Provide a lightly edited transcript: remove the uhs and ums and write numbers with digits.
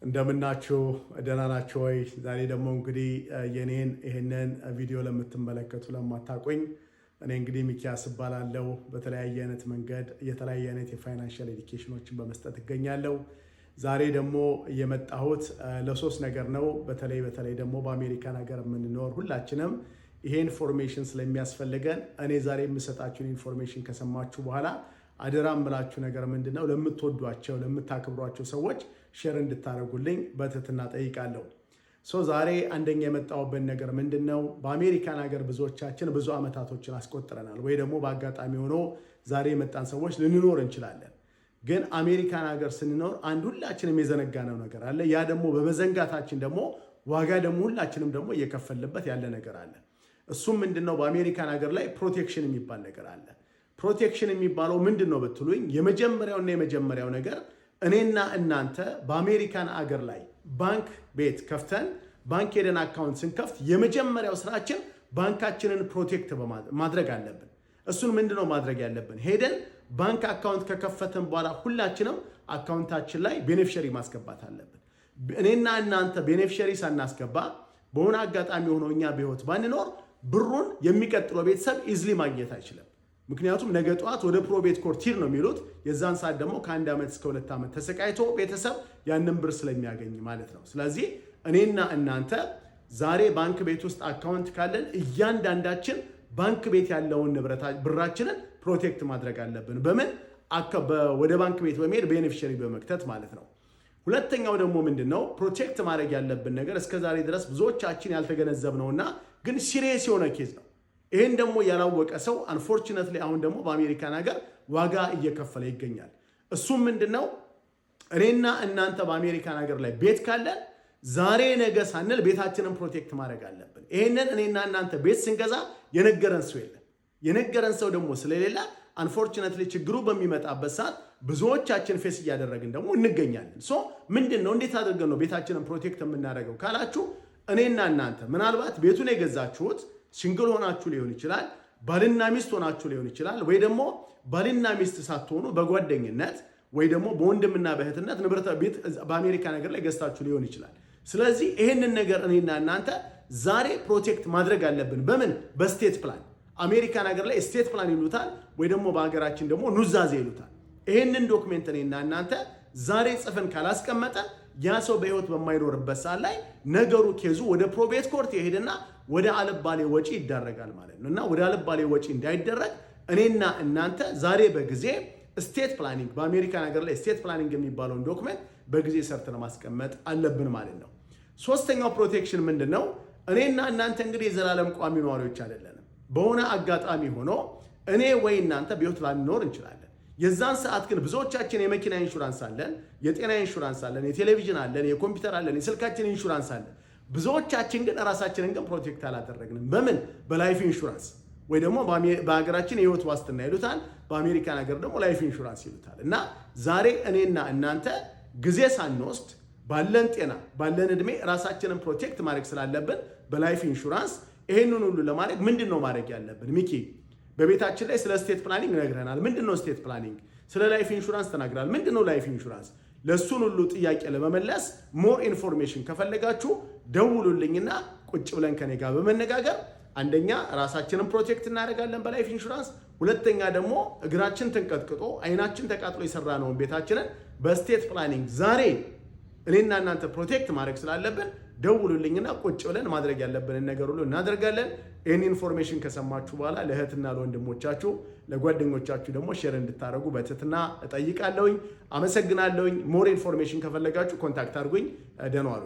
እንደምናችሁ፣ ደህና ናችሁ ወይ? ዛሬ ደግሞ እንግዲህ የኔን ይሄንን ቪዲዮ ለምትመለከቱ ለማታውቁኝ እኔ እንግዲህ ሚኪያስ እባላለሁ። በተለያየ አይነት መንገድ የተለያየ አይነት የ financial education ኖችን በመስጠት እገኛለሁ። ዛሬ ደግሞ የመጣሁት ለሶስት ነገር ነው። በተለይ በተለይ ደግሞ በአሜሪካን ሀገር የምንኖር ሁላችንም ይሄ information ስለሚያስፈልገን እኔ ዛሬ የምሰጣችሁን information ከሰማችሁ በኋላ አደራ የምላችሁ ነገር ምንድን ነው? ለምትወዷቸው፣ ለምታከብሯቸው ሰዎች share እንድታደርጉልኝ በትህትና ጠይቃለሁ። So ዛሬ አንደኛ የመጣሁበት ነገር ምንድን ነው? በአሜሪካን ሀገር ብዙዎቻችን ብዙ ዓመታቶችን አስቆጥረናል፣ ወይ ደግሞ በአጋጣሚ ሆኖ ዛሬ የመጣን ሰዎች ልንኖር እንችላለን። ግን አሜሪካን ሀገር ስንኖር አንድ ሁላችንም የዘነጋነው ነገር አለ። ያ ደግሞ በመዘንጋታችን ደግሞ ዋጋ ደግሞ ሁላችንም ደግሞ እየከፈልንበት ያለ ነገር አለ። እሱም ምንድን ነው? በአሜሪካን ሀገር ላይ protection የሚባል ነገር አለ። Protection የሚባለው ምንድን ነው ብትሉኝ፣ የመጀመሪያውና የመጀመሪያው ነገር እኔና እናንተ በአሜሪካን አገር ላይ ባንክ ቤት ከፍተን ባንክ ሄደን account ስንከፍት የመጀመሪያው ስራችን ባንካችንን protect ማድረግ አለብን። እሱን ምንድን ነው ማድረግ ያለብን? ሄደን ባንክ account ከከፈትን በኋላ ሁላችንም account ኣችን ላይ beneficiary ማስገባት አለብን። እኔና እናንተ beneficiary ሳናስገባ በሆነ አጋጣሚ ሆኖ እኛ በህይወት ባንኖር ብሩን የሚቀጥለው ቤተሰብ easily ማግኘት አይችልም። ምክንያቱም ነገ ጠዋት ወደ probate court ነው የሚሉት። የዛን ሰዓት ደግሞ ከ1 ዓመት እስከ 2 ዓመት ተሰቃይቶ ቤተሰብ ያንን ብር ስለሚያገኝ ማለት ነው። ስለዚህ እኔና እናንተ ዛሬ ባንክ ቤት ውስጥ account ካለን እያንዳንዳችን ባንክ ቤት ያለውን ንብረት ብራችንን protect ማድረግ አለብን። በምን? ወደ ባንክ ቤት በመሄድ beneficiary በመክተት ማለት ነው። ሁለተኛው ደግሞ ምንድን ነው protect ማድረግ ያለብን ነገር? እስከ ዛሬ ድረስ ብዙዎቻችን ያልተገነዘብነውና ግን serious የሆነ case ነው። ይህን ደግሞ ያላወቀ ሰው unfortunately አሁን ደግሞ በአሜሪካን ሀገር ዋጋ እየከፈለ ይገኛል። እሱም ምንድን ነው? እኔና እናንተ በአሜሪካን ሀገር ላይ ቤት ካለን ዛሬ ነገ ሳንል ቤታችንን protect ማድረግ አለብን። ይሄንን እኔና እናንተ ቤት ስንገዛ የነገረን ሰው የለም። የነገረን ሰው ደግሞ ስለሌለ unfortunately ችግሩ በሚመጣበት ሰዓት ብዙዎቻችን face እያደረግን ደግሞ እንገኛለን። So ምንድን ነው፣ እንዴት አድርገን ነው ቤታችንን protect የምናደርገው ካላችሁ፣ እኔና እናንተ ምናልባት ቤቱን የገዛችሁት single ሆናችሁ ሊሆን ይችላል፣ ባልና ሚስት ሆናችሁ ሊሆን ይችላል፣ ወይ ደግሞ ባልና ሚስት ሳትሆኑ በጓደኝነት ወይ ደግሞ በወንድምና በእህትነት ንብረት ቤት በአሜሪካ ሀገር ላይ ገዝታችሁ ሊሆን ይችላል። ስለዚህ ይህንን ነገር እኔና እናንተ ዛሬ protect ማድረግ አለብን። በምን? በ estate plan። አሜሪካን ሀገር ላይ estate plan ይሉታል፣ ወይ ደግሞ በሀገራችን ደግሞ ኑዛዜ ይሉታል። ይህንን document እኔና እናንተ ዛሬ ጽፈን ካላስቀመጥን ያ ሰው በህይወት በማይኖርበት ሰዓት ላይ ነገሩ case ኡ ወደ probate court ይሄድና ወደ አልባሌ ወጪ ይዳረጋል ማለት ነው። እና ወደ አልባሌ ወጪ እንዳይደረግ እኔና እናንተ ዛሬ በጊዜ estate planning፣ በአሜሪካን ሀገር ላይ estate planning የሚባለውን document በጊዜ ሰርተን ማስቀመጥ አለብን ማለት ነው። ሶስተኛው protection ምንድን ነው? እኔና እናንተ እንግዲህ የዘላለም ቋሚ ነዋሪዎች አይደለንም። በሆነ አጋጣሚ ሆኖ እኔ ወይ እናንተ በህይወት ላንኖር እንችላለን። የዛን ሰዓት ግን ብዙዎቻችን የመኪና ኢንሹራንስ አለን፣ የጤና ኢንሹራንስ አለን፣ የቴሌቪዥን አለን፣ የኮምፒውተር አለን፣ የስልካችን ኢንሹራንስ አለን። ብዙዎቻችን ግን ራሳችንን ግን protect አላደረግንም። በምን? በ life insurance ወይ ደግሞ በሀገራችን የህይወት ዋስትና ይሉታል፣ በአሜሪካን ሀገር ደግሞ life insurance ይሉታል። እና ዛሬ እኔና እናንተ ጊዜ ሳንወስድ ባለን ጤና ባለን እድሜ ራሳችንን protect ማድረግ ስላለብን በ life insurance ይሄንን ሁሉ ለማድረግ ምንድን ነው ማድረግ ያለብን? ሚኪ በቤታችን ላይ ስለ estate planning ነግረናል። ምንድን ነው estate planning? ስለ life insurance ተናግረናል። ምንድን ነው life insurance? ለእሱን ሁሉ ጥያቄ ለመመለስ more information ከፈለጋችሁ ደውሉልኝና ቁጭ ብለን ከኔ ጋር በመነጋገር አንደኛ ራሳችንን protect እናደርጋለን በ life insurance፣ ሁለተኛ ደግሞ እግራችን ተንቀጥቅጦ አይናችን ተቃጥሎ የሰራነውን ቤታችንን በ estate planning ዛሬ እኔና እናንተ protect ማድረግ ስላለብን ደውሉልኝና ቁጭ ብለን ማድረግ ያለብንን ነገር ሁሉ እናደርጋለን። ይህን information ከሰማችሁ በኋላ ለእህትና ለወንድሞቻችሁ ለጓደኞቻችሁ ደግሞ share እንድታደርጉ በትህትና እጠይቃለሁኝ። አመሰግናለሁኝ። More information ከፈለጋችሁ contact አድርጉኝ። ደህና ዋሉ።